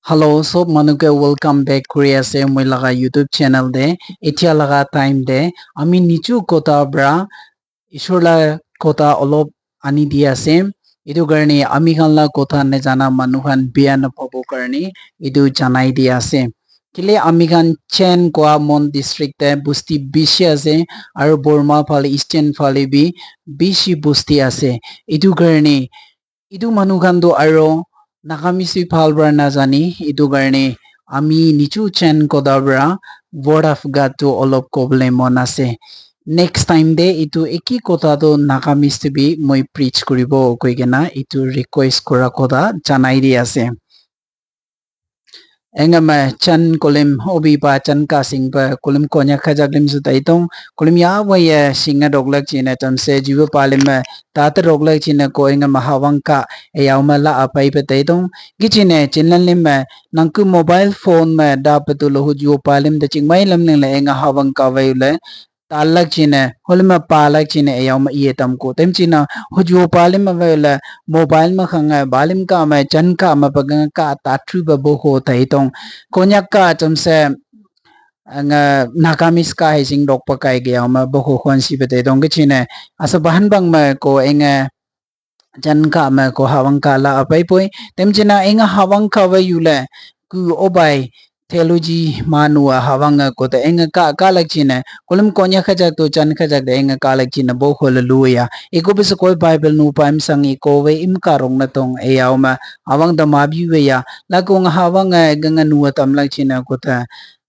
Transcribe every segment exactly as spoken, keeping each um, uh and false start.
Hello, sob manu ke welcome back kuri ase moi laga YouTube channel te. Etia laga time te ami niju kotha para Ishwar laga kotha olop ani di ase. Etu karne ami khan laga kotha najana manu khan bia napabo karne etu janai di ase. Kile ami khan Chan koa Mon district te bosti bishi ase, aru Burma phale Eastern phale bi bishi bosti ase. Etu karne etu manu khan tu aru Nagamese bhi bhal para najane, etu karne ami niju Chan kotha para word of God tu olop kobole mon ase. Next time te etu eki kotha tu Nagamese te bhi moi preach kuribo koi kena etu request kora kotha janai di ase. Enga ma Chan kolim obi pa Chan ka sing pa kolim Konyak khajak lim su tai tong kolim ya wa ya singa dok lak chine tam se jiwa pa lim ma ta ta dok lak chine ko enga ma Hawang ka e yau ma la apai pa tai tong gi chine chinlan lim ma nangku mobile phone ma da pa tu lo hu jiwa pa lim da ching mai lam ling le enga Hawang ka wai le talak chine, holim ma palak chine, e yau ma iye tam ko. Tem china, huju palim ma vela, mobile ma khanga, balim ka ma, Chan ka ma pagang ka, tatru ba bo ho tai tong. Konyak ka cham se, nga, Nagamese ka hai sing dok pa kai ge yau ma, bo ho khon si ba tai tong ke chine. Asa bahan bang ma ko, enga, Chan ka ma ko Hawang ka la apai poi. Tem china enga Hawang ka wa yule ku obai theology manu a Hawang a ko ta enga ka ka lak china. Kolim Konyak khajak to Chan khajak da enga ka lak china bo ko la lu ya. Eko bisa koi Bible nu pa im sang eko we im ka rong na tong e yau ma Hawang da ma bi we ya. La ko nga Hawang a ganga nu a tam lak china ko ta.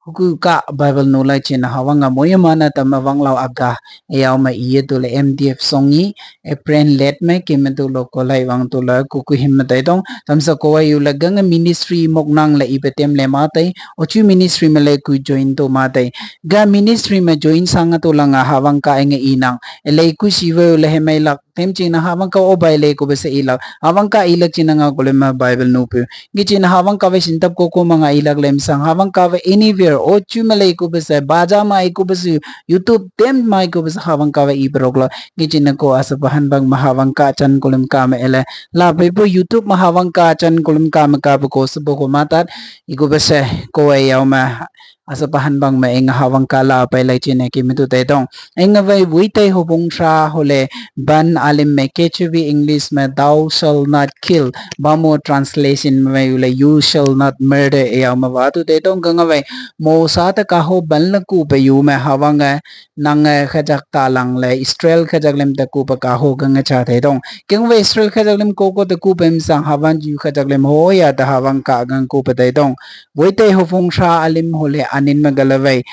Huku ka Bible nu lak china Hawang a moya mana tam a wang lau aga. E yau ma iye tu le M D F song i. Apron let me kime tu lo ko lai wang tu la kuku him ma tai tong. Tam sa ko wa yu la ganga ministry mok nang la ibe tem le ma tai. Ochu ministry ma le ku join to ma tai. Ga ministry ma join sanga tu la nga Hawang ka enga i nang. E le ku si we le he mai lak. Tem ching na Hawang ka obai le ku be se i lak. Hawang ka i lak china nga ko le ma Bible nu pu. Ngi china Hawang ka we sin tap ko ko ma nga i lak lem sang. Hawang ka we anywhere. Ochu ma le ku be se. Baja ma i ku be se. YouTube tem mai ko bas Hawang ka wa i brok lo. Ngi chin ko asa bahan bang ma Hawang ka Chan kolim ka ma ele. La pe po YouTube ma Hawang ka Chan kolim ka ma ka ko sa bo ko ma tat. I ko bas ko e yau ma asa bahan bang ma enga Hawang ka la pe lai chin ki mitu te tong. Enga wai wui te ho bong sha ho le ban alim me ke chu bi English ma thou shall not kill. Ba mo translation ma wai le you shall not murder e yau ma wa tu te tong ka nga wai. Mo sa ta ka ho ban la ku pe yu ma Hawang a nang a khajak ta lang le Israel khajak lem ta ku pa ka ho gang a cha te dong. Keng ve Israel khajak lem ko ko ta ku pem sang Hawang Jew khajak lem ho ya ta Hawang ka gang ku pa te dong. Voi te ho fong sha alim ho le anin ma gala ve.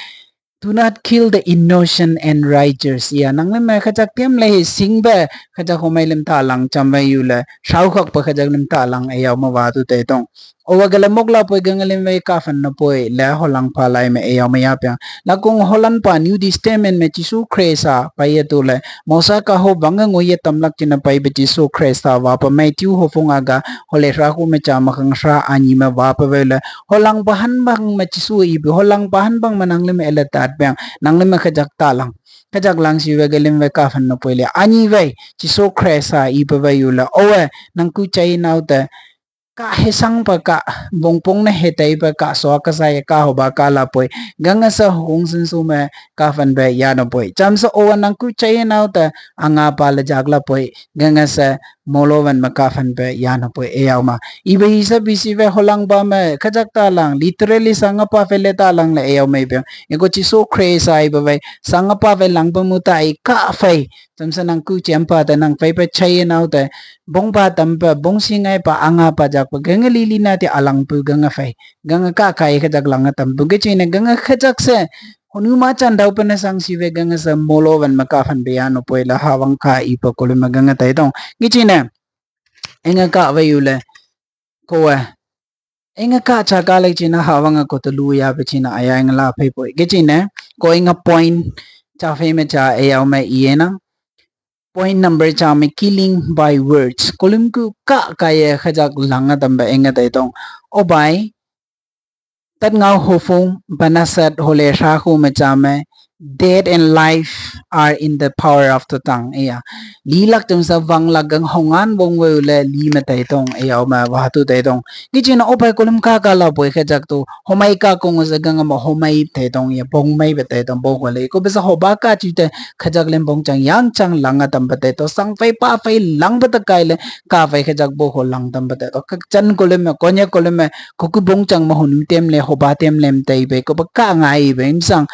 Do not kill the innocent and righteous. Ya nang lem khajak tem le sing be khajak ho mai lem ta lang cham ve yu le shau khak pa khajak lem ta lang e yau ma wa tu te dong. Owa gala mok la poi ganga lim wei ka fan na poi le holang pa lai me e yau ma ya piang. La kong holan pa New Testament me Jisu Khrista pa ye tu le. Mosa ka ho banga ngo ye tam lak china pai be Jisu Khrista wa pa Matthew ho fung aga ho le hra ku me cha ma khang hra anyi me wa pa wei le. Holang pa han bang me Jisu i bi holang pa han bang me nang lim e le tat piang. Nang lim me khajak ta lang. Khajak lang si we galim we ka fan na poi le. Anyi wei Jisu Khrista i pa wei yu le. Owe nang ku chai nau te ka hesang pa ka bongpong na hetai pa ka so ka sa ya ka ho ba ka la poi ganga sa hong sin su me ka fan be ya no poi cham sa o nang ku chai nau ta anga pa la jak la poi ganga sa molo van ma ka fan be ya no poi e yau ma i be i sa bi si ve holang ba me khajak ta lang literally sanga pa fe le ta lang le e yau me be e ko Jisu Khrista i ba ve sanga pa ve lang ba mu ta i ka fe cham sa nang ku chem pa ta nang fe pe chai nau ta bong pa tam pa bong si ngai pa anga pa jak pa ganga li li na te alang pu ganga fai ganga ka kai khajak lang tam pu ge chine ganga khajak se honu ma chan dau pa na sang si ve ganga se molo van ma ka fan be ya no poi la Hawang ka i pa kole ma ganga tai tong ngi chine enga ka ve yu le ko wa enga ka cha ka le chine Hawang ko to lu ya pe chine aya enga la pe poi ge chine ko enga point cha fe me cha e yau me i e na Point number cha me killing by words. Kolim ku ka ka ye khajak langa tam ba enga tai tong. O bai. Tat ngau ho fung banasat hole hra hu me cha me Death and life are in the power of the tongue. Iya. Lilak tum sa vanglak gang hongan bong we le li me tai tong. Iya ma wa tu tai tong. Ngi china opai kulim ka ka la poi khajak tu. Homai ka kong sa gang ma homai tai tong ya bong mai ba tai tong bong le. Ko besa hoba ka chi te khajak lem bong chang yang chang lang a tam ba tai to sang fai pa fai lang ba ta kai le ka fai khajak bo ho lang tam ba tai to. Ka chan kulim me konya kulim me ko ku bong chang ma honu tem le hoba tem lem tai be ko ba ka ngai be im sang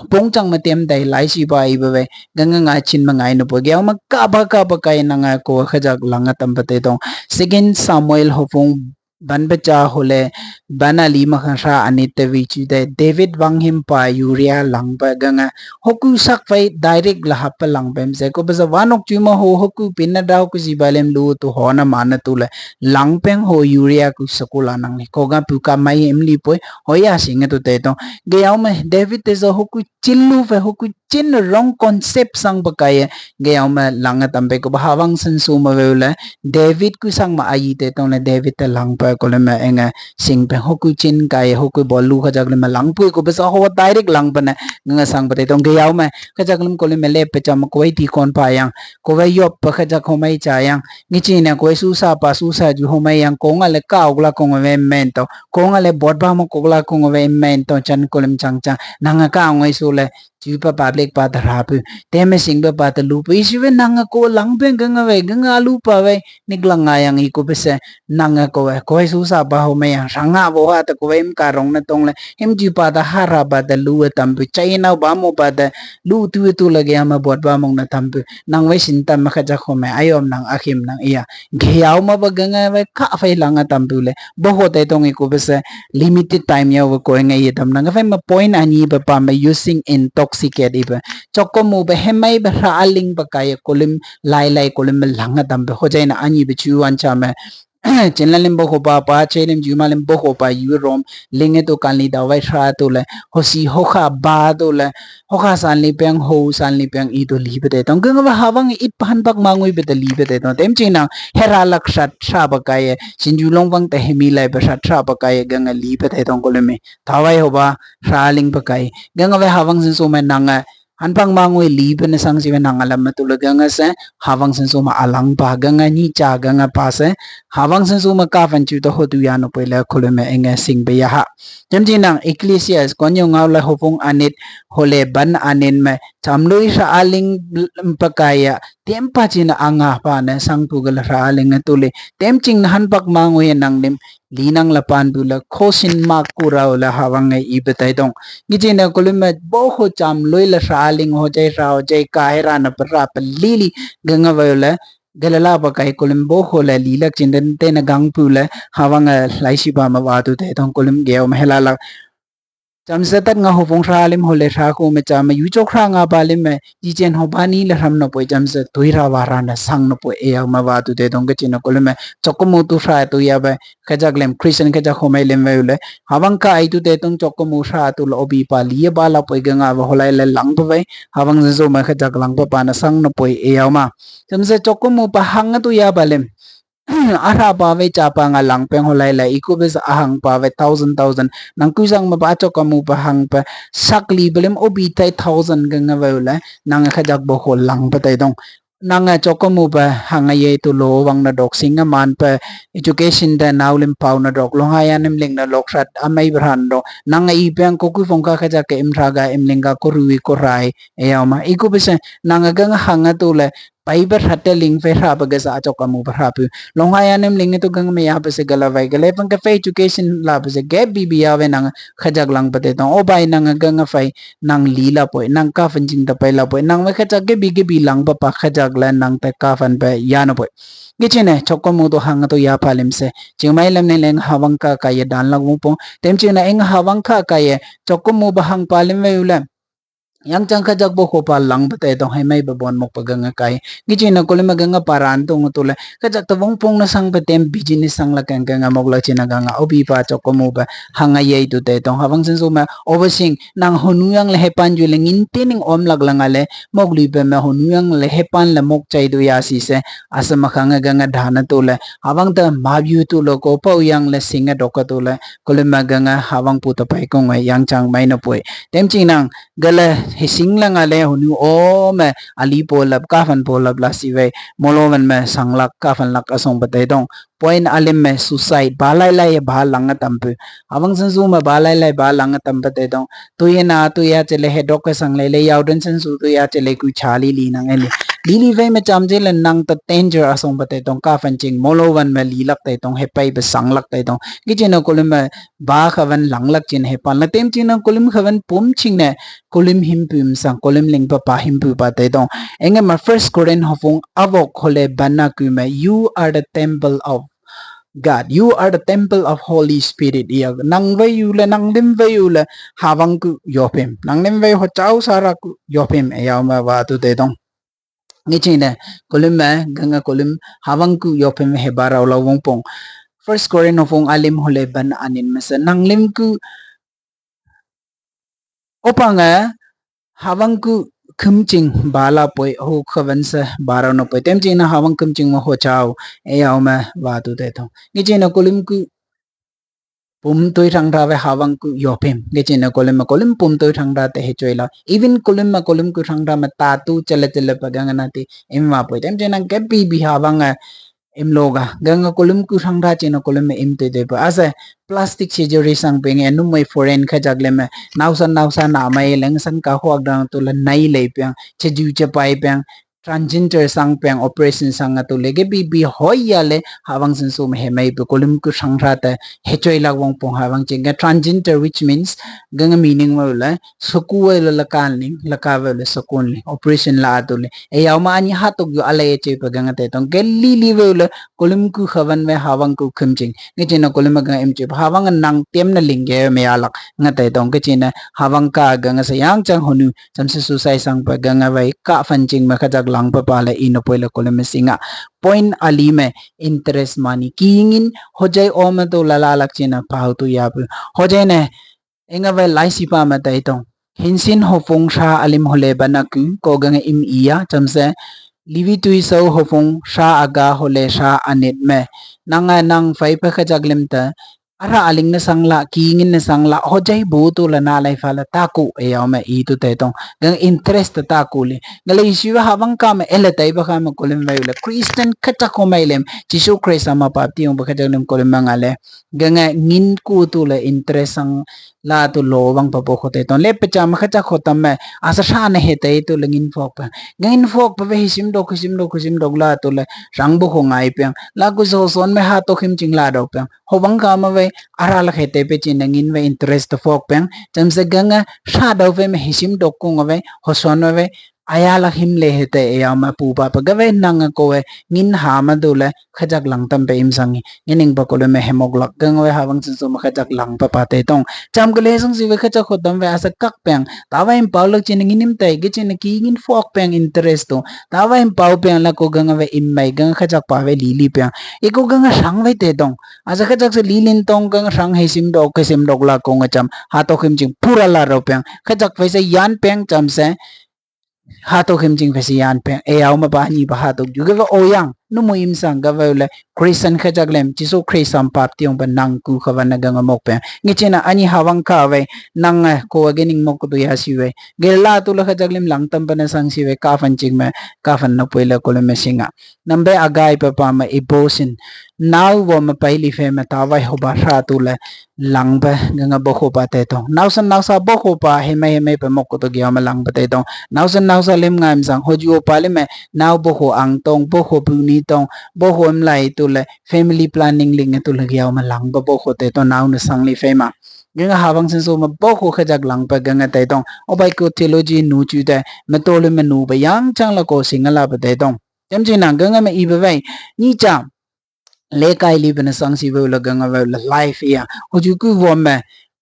pong chang ma tem dai lai si ba i ba we gang nga chin ma ngai no po ge ma ka ba ka ba kai na nga ko khajak lang a tam ba te tong. Second Samuel ho pong ban ba cha ho le ban a li ma khan ra ani te wi chi de David wang him pa Uriah lang ba gang a ho ku sak fai direct la hap pa lang bem se ko ba za wa nok chu ma ho ho ku pin na dau ku si ba lem lu tu ho na ma na tu le lang peng ho Uriah ku sa ku la nang ni ko ga pu ka mai em li poi ho ya si nga tu te tong. Ge yau ma David te za ho ku chin lu fe ho ku chin wrong concept sang ba kai ge yau ma lang a tam pe ko ba hawang san su ma ve le David ku sang ma ayi te tong le David te lang pa ko le ma enga sing pe ho ku chin kai ho ku bol lu khajak le ma lang pu ko ba sa ho direct lang pa na nga sang pa te tong ge yau ma khajak lum ko le ma le pe cha ma ko wai ti kon pa yang ko wai yop pa khajak ho mai cha yang ngi chi na ko wai su sa pa su sa ju ho mai yang ko nga le ka uk la ko nga ve men to ko nga le bot ba mo ko la ko nga ve men to chan ko lem chang chang na nga ka ngai su le chu pa public pa ta ra pu te me sing ba pa ta lu pu isi ve nang ko lang pen ga nga ve ga nga lu pa ve nik lang nga yang i ko pe se nang ko ve ko su sa ba ho me yang rang nga bo ha ta ko ve im ka rong na tong le him ji pa ta ha ra ba ta lu tam pu chai na ba mo ba ta lu tu tu la ge ma bot ba mong na tam pu nang ve sin tam ma kha ja ho me ayom nang akhim nang iya ge yau ma ba ga nga ve ka fai lang a tam pu le bo ho te tong i ko pe se limited time ya ve ko nga ye tam nang ve ma point ani ba pa ma using intoxicate i ba choko mu ba hemai ba ra aling ba kai kolim lai lai kolim ba lang a tam ba ho jai na ani ba chu an cha ma chin la lim ba ho pa pa che lim ju ma lim ba ho pa yu rom ling e to kan li da wai ra to le ho si ho kha ba to le ho kha san li peng ho san li peng i to li ba te tong ga ba ha wang i pan bak ma ngui ba te li ba te tong tem chi nang hera lak shat ra ba kai chin ju long wang te hemi lai ba shat ra ba kai ga nga li ba te tong kolim me thawai ho ba hra ling pa kai ga nga ve hawang sin su ma nang a han pang ma ngui li pe na sang si ve nang a lam ma tu le ga nga se hawang sin su ma alang pa ga nga ni cha ga nga pa se hawang sin su ma ka fan chu to ho tu ya no poi le khulu me eng sing be ya ha tem ji nang Ecclesiastes kon yo ngau le ho pung anit ho le ban anin me cham lui hra aling pa kai ya tem pa chi na anga pa ne sang tu ga le hra aling tu le tem ching na han pak ma ngui nang lim li nang la pan bu la kho sin ma ku rau la hawang ngai i ba tai dong ngi chi na ko lim ma bo ho cham loi la hra ling ho jai hra ho jai ka he ra na pa ra pa li li ga nga va la ga la la ba kai ko lim bo ho la li lak chin den te na gang pu la hawang a lai si ba ma wa tu tai dong ko lim ge ma he la la Cham se tat nga ho pung hra lim ho le hra khu me cha ma yu chok hra nga ba lim me ji chen ho ba ni le hram no poi cham se tui hra wa hra na sang no poi e ya ma wa tu te tong ka chin ko lim me chok ko mu tu hra tu ya ba ka jak lem Christian ka jak ho mai lem ve le hawang ka ai tu te tong chok ko mu hra tu lo bi pa li ba la poi ga nga wa ho lai le lang pa ve hawang zo ma ka jak lang pa pa na sang no poi e ya ma cham se chok ko mu pa hang tu ya ba lem a hra pa ve cha pa nga lang peng ho lai lai i ku be sa a hang pa ve thousand thousand nang ku sang ma ba chok ka mu pa hang pa sak li belem o bi tai thousand ga nga ve le nang kha jak bo ho lang pa tai dong nang a chok ka mu pa hang a ye tu lo wang na dok sing a man pa education da nau lim pau na dok lo ha ya nem ling na lok sat a mai bran dok nang a i peng ko ku phong ka kha jak ke im hra ga im ling ga ko ru i ko rai e ya ma i ku be sa nang a ga nga hang a tu le pai ba hra te ling fe hra ba ga sa chok ka mu ba hra pu long ha ya nem ling tu gang me ya ba se ga la vai ga le pang ka fe education la ba se ge bi bi ya ve nang kha jak lang pa te tong o bai nang gang a fai nang li la poi nang ka fan jing ta pai la poi nang ve kha jak ge bi ge bi lang pa pa kha jak la nang ta ka fan pa ya no poi ge chi ne chok ka mu to hang to ya pa lim se ching mai lam ne leng hawang ka ka ye dan lak mu pong tem chi na eng hawang ka ka ye chok ka mu ba hang pa lim ve u lam yang chang kha jak bo kho pa lang pa te tong hai mai ba bon mok pa gang a kai ngi chi na ko le ma gang a pa ran tong tu le kha jak ta vong pong na sang pa tem business sang la kang kang a mok la chi na gang a o bi pa chok ko mu ba hang a ye tu te tong hawang sen so ma o ba sing nang ho nu yang le he pan ju le ngin te ning om lak la nga le mok lui pa ma ho nu yang le he pan le mok chai du ya si se a sa ma khang a gang a dha na tu le hawang ta ma byu tu lo ko pa u yang le sing a dok ka tu le ko le ma gang a hawang pu ta pai ko ngai yang chang mai na poi tem chi nang ga le hesing lang ale honu ome ali polap kafan polap la sive molovan me sanglak kafan lak asong patetong. Point alim me suicide ba lai lai ba lang tampu. Havang sansu me ba lai lai ba lang tampa tetong. Tuye na tuya chele hedok ke sang le le yauden sansu tuya chele ku chali li nang ele. Lili ve me cham chele nang ta danger asong patetong kafan ching molovan me lilak tetong hepai be sanglak tetong. Kichina kolum me ba khavan langlak chin hepan la tem china kolum khavan pum ching ne kolum himpu imsang kolum lingpa pa himpu pa tetong. Engema First Corinth hofung avok hole bana kume, "You are the temple of God. You are the temple of Holy Spirit." Iya nang vayu le nang lim vayu le havang ku yopim. Nang lim vayu ho chau sara ku yopim. Eyau ma va tu tetong. Ngichine kolum me ganga kolum havang ku yopim he barau la wongpong. First Corinth hofung alim hole ban anin masa nang lim ku opanga havang ku khumching bala poi ho khavan sa barau no poi tem ching na havang khumching ma ho chau. Eyau ma va tu tetong. Ngichina kolum ku pum tui thang ra ve havang ku yopim. Kichina kolum ma kolum pum tui thang ra te he choi la. Even kolum ma kolum ku thang ra ma ta tu chele chele pa ganga na ti im va poi tem ching na ke bi bi havang a im loga. Ganga kolum ku thang ra china kolum me im te te pa. Asa plastic surgery sang penge numoi foreign khajak le me. Nausan nausan na mai leng san ka huak dang tu la nai le piang. Cheju chepai piang. Transgender sang piang operation sang atu le ge bi bi hoi ya le havang sansu me he mai pe kolum ku thang ra te he choi lak wongpong havang ching ga transgender, which means ganga meaning ma le suku le la kan ling la ka ve le sukun le operation la atu le. Eyau ma ani hatok yu ala ye choi pa ganga tetong ke lili ve le kolum ku khavan me havang ku khumching. Ngichina kolum ganga im choi pa havang nang tem na ling ge me alak nga tetong kichina havang ka ganga sayang chang honu chamse suicide sang pa ganga vai ka fan ching me khajak lang pa pa le ino poi le kolum me singa. Point ali me interest mani kingin hojai oma to la la lak china pau tu yapu. Hojai ne Enga vai laisi pa ma tai tong. Hinsin hofung sha alim hole bana ku ko ganga im iya chamse. Livi tui sau hofung sha aga hole sha anit me. Nanga nang fai pa khajak lim ta. Ara aling na sangla, kingin na sangla, hojai bu tu la na lai fa la taku e yau me i tu tai tong. Ganga interest ta taku li. Ngale isi va havang ka me ele tai ba ka me kolim vai le. Christian khajak ho mai lem. Jisu Christ ama pap ti ong ba khajak lim kolim ma ngale. Ganga ngin ku tu le interest sang la tu lo vang pa po khote ton le pe cham kha cha khotam me asa sha ne he te tu le ngin phok pa. Ngin phok pa ve hisim dok hisim dok hisim dok la tu le rang bu kho ngai peng la ku so son me ha to khim ching la dok peng ho vang ka ma ve ara la khe te pe chin ngin ve interest phok peng cham se ganga sha dau ve me hisim dok ku nga ve ho son me ve aya la him le he te e ya ma pu pa pa ga ve nang ko ve ngin ha ma du le khajak lang tam pe im sang ngi. Ngin ing pa ko le me he mok lak gang ve ha vang sin so ma khajak lang pa pa te tong. Cham ga le sang si ve khajak kho tam ve asa kak peng. Ta va im pau lak chin ngin im tai ge chin ki ngin phok peng interest to. Ta va im pau peng la ko gang ve im mai gang khajak pa ve li li peng. I ko gang sang ve te tong. Asa khajak se li lin tong gang sang he sim dok ke sim dok la ko nga cham. Ha to khim ching pura la ro peng. Khajak ve se yan peng cham se. Hato khim ching phesi yan peng e au ma pa ni pa hato ju ga va o yang nu mu im sang ga va le Christian kha jak lem Jisu Christ sam pap tiong pa nang ku kha va na ga nga mok peng ngi chena ani ha vang kha ve nang ko ga ning mok du ya si ve ge la tu la kha jak lem lang tam pa na sang si ve ka fan ching me ka fan na poi la ko le me singa nambe agai pa pa ma i bo sin nau vo ma pai li fe ma ta vai ho ba hra tu le lang pa ganga bo kho pa te tong. Nau san nau sa bo kho pa he mai he mai pa mok ko to giaw ma lang pa te tong. Nau san nau sa lem ngam sang ho ju pa le me nau bo kho ang tong bo kho pu ni tong bo kho em lai tu le family planning ling tu le giaw ma lang pa bo kho te tong nau na sang li fe ma. Ganga ha vang sen so ma bo kho kha jak lang pa ganga te tong. O bai ko theology nu chu te ma to le ma nu ba yang chang la ko sing la pa te tong. Tem chi nang ganga ma i ba vai ni cha le kai li bena sang si veu la ganga veu la life ya. Ho ju ku vo me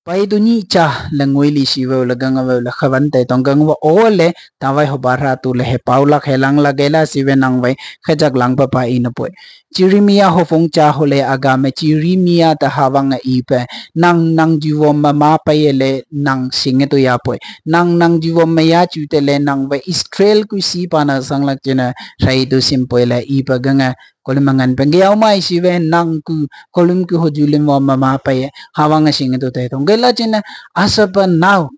pai tu ni cha la ngoi li si veu la ganga veu la khavan te tong ganga va o le ta vai ho ba ra tu le he pau la he lang la ge la si ve nang vai kha jak lang pa pa i na poi. Jeremiah ho phong cha ho le aga me Jeremiah ta ha vang a i pe nang nang ju vo ma ma pa ye le nang sing tu ya poi. Nang nang ju vo ma ya chu te le nang vai Israel ku si pa na sang lak chena sai tu sim poi le i pa ganga Kolim mangan peng ge au mai si ve nang ku kolim ku ho ju lim wa ma ma pa ye ha vang a sing tu te tong ge la chin na asa pa nau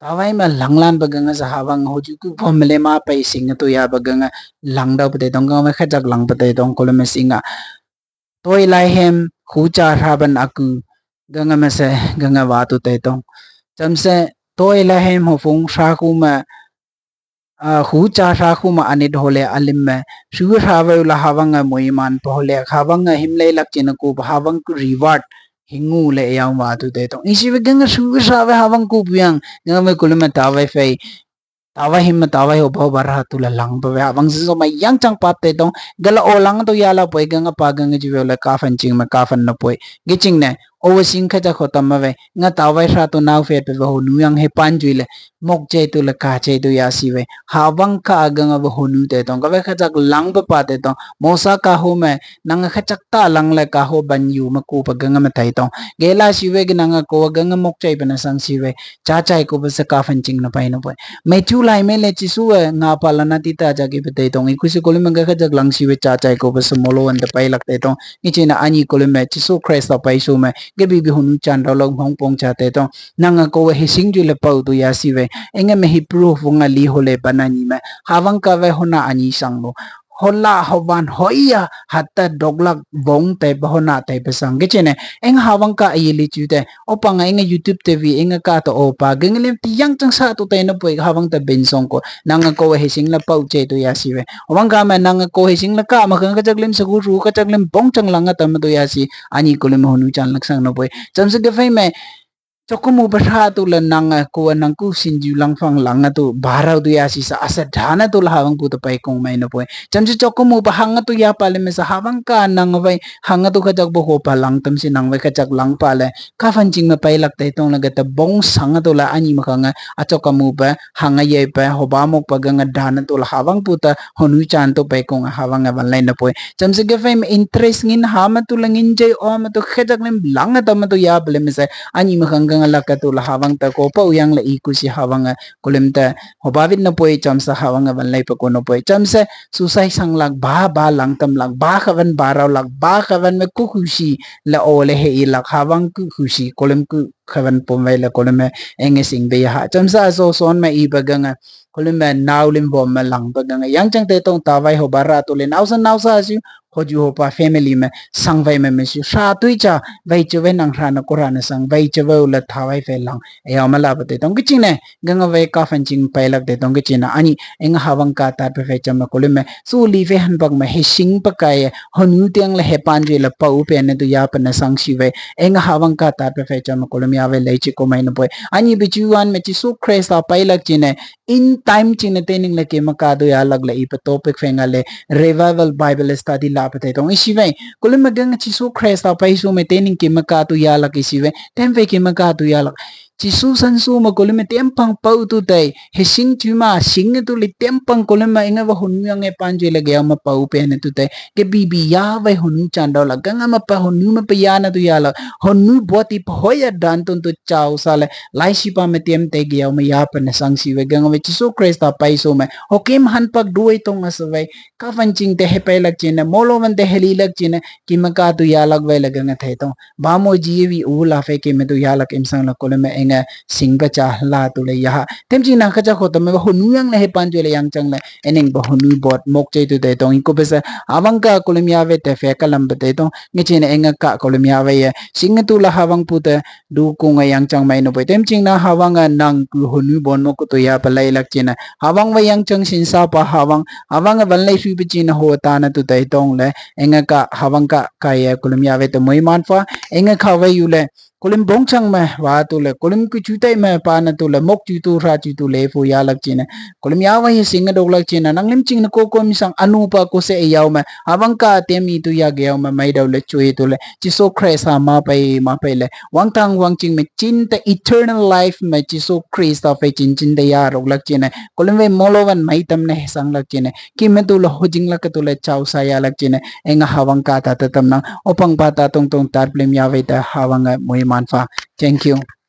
Tawai ma langlan pa ganga sa hawang hoju ku pom le ma pai sing tu ya pa ganga langdau pa te tong ganga khajak lang pa te tong kolom sing a. Toi lai hem hu cha hra ban aku ganga ma se ganga wa tu te tong. Cham se toi lai hem ho phung hra khu ma, a, hu cha hra khu ma anit ho le alim ma shu hra wa la hawang a moi man pa ho le hawang a him le lak chin ku pa hawang ku reward hingu le yau wa tu te tong. Isi we ganga shu hra wa hawang ku piang ganga me kulum tawai fei. Tawai him ma tawai ho bau bara tu la lang pa we hawang sin so ma yang chang pap te tong gala o lang tu ya la poi ganga pa ganga ji we le ka fan ching ma ka fan na poi. Gi ching ne o we sing kha cha kho tam ma we nga tawai hra tu nau fe pe we ho nu yang he pan jui le mok che tu le ka che tu ya si we hawang ka ganga we ho nu te tong ka we kha chak lang pa pa te tong mo sa ka ho me nang kha chak ta lang le ka ho ban yu ma ku pa ganga ma tai tong. Ge la si we gi nang ko ganga mok che pa na sang si we cha chai ko pa sa ka fan ching na pai na poi. Matthew lai me le Jisu a nga pa la na ti ta ja ki pa te tong. Iku si kolum ga kha jak lang si we cha chai ko pa sa molo an ta pai lak te tong. Ngi china ani kolum me Jisu Christ a pai su me. Ge bi bi hunu chan rau lok mong pong cha te tong. Nang a ko we he sing ju le pau tu ya si we. Enge me Hebrew fu nga li ho le pa na ni me. Hawang ka we ho na ani sang lo. Hola howan hoya hatta doglak vong te pa hona te pa sang. Ge chene eng hawang ka ayi li chu te. Opa nga eng YouTube te vi eng ka to opa geng lem ti yang chang sa tu te na poi hawang ta ben song ko. Nang ko he sing la pau che tu ya si we. Hawang ka ma nang ko he sing la ka ma ka chak lem sa gu ru ka chak lem bong chang lang ta ma tu ya si. Ani ko lem hunu chan lak sang na poi. Cham se ge fai me Chokomu pa hra tu la nang a ko nang ku sin ju lang fang lang a tu barau tu ya si sa asa dhana tu la hawang pu ta pai kong mai na poi. Cham si chokomu pa hang a tu ya pa le me sa hawang ka nang vai hang a tu kha chak bo ho pa lang tam si nang vai kha chak lang pa le ka fan ching ma pai lak te tong la ga ta bong sang a tu la ani ma khang a chokomu pa hang a ye pa ho ba mok pa ga nga dhana tu la hawang pu ta honu chan tu pai kong a hawang a van lai na poi. Cham si ga fai me interest ngin ha ma tu la ngin jai o ma tu kha chak lem lang a ta ma tu ya pa le me sa Ani ma khang gang la ka tu la hawang ta ko pa uyang la i ku si hawang a kulim ta ho ba vit na poi cham sa hawang a van lai pa ko na poi cham sa su sai sang lak ba ba lang tam lak ba khawan ba rau lak ba khawan me ku khu si la o le he i lak hawang ku khu si kulim ku khawan pom vai la kulim me eng e sing be ha cham sa so son me i ba gang a kulim me nau lim bom me lang ba gang a yang chang te tong ta vai ho ba ra tu le nau sa nau sa si ho ju ho pa family me sang vai me me si sa tui cha vai chu ve nang hra na ko hra na sang vai chu ve u la tha vai fe lang e ya ma la pa te tong ki ching ne gang a vai ka fan ching pai lak te tong ki ching na ani eng hawang ka ta pe fe cham ko le me su li ve han bak me he sing pa kai honu tiang la he pan je la pa u pe ne tu ya pa na sang si ve eng hawang ka ta pe fe cham ko le me ya ve lai chi ko mai na poi ani bi chu wan me chi su Christ a pai lak chi ne in time ching ne te ning le ke ma ka do ya lak le i pa topic fe nga le revival Bible study la pa te tong i si ve ko le me gang chi su Christ a pai su me te ning ke ma ka do ya lak i si ve tem ve ke ma ka do ya lak Jisu san su ma ko le me tem pang pau tu tai he sing chu ma sing tu le tem pang ko le ma inga va honu yang e pan je le ge ma pau pe ne tu tai ke bi bi ya vai honu chan dau la gang ma pa honu ma pa ya na tu ya la honu boti pa hoya dan ton tu chau sa le lai si pa me tem te ge ma ya pa na sang si ve gang ve Jisu Christ a pai su me ho kem han pak duai tong a sa vai ka van ching te he pai lak ching na molo van te he li lak ching na ki ma ka tu ya lak vai la gang thai tong ba mo ji vi u la fe ke me tu ya lak im sang la ko le me eng a sing ba cha la tu le ya ha tem ching na kha cha kho ta me ba honu yang le he pan tu le yang chang le eneng ba honu bot mok che tu te tong i ko be sa awang ka ko le mya ve te fe ka lam ba te tong nge ching na eng a ka ko le mya ve ya sing tu la hawang pu te du ku nga yang chang mai no poi tem ching na hawang a nang ku honu bon mo ku tu ya pa lai lak ching na hawang va yang chang sin sa pa hawang hawang a van lai sui pa ching na ho ta na tu tai tong le eng a ka hawang ka ka ya ko le mya ve te moi man fa eng a kha ve yu le Kulim bong chang me wa tu le kulim ku chu tai me pa na tu le mok chu tu hra chu tu le fu ya lak ching na kulim ya wa hi sing dok lak ching na nang lim ching na ko ko mi sang anu pa ko se yau me awang ka te mi tu ya ge yau me mai dau le chu tu le Jisu Christ ha ma pai ma pai le wang tang wang ching me chin te eternal life me Jisu Christ a fe chin chin te ya rok lak ching na kulim ve molo van mai tam ne sang lak ching na ki me tu le ho jing lak tu le chau sa ya lak ching na enga hawang ka ta ta tam nang opang pa ta tong tong tar plim ya ve ta hawang a moi man fa. Thank you.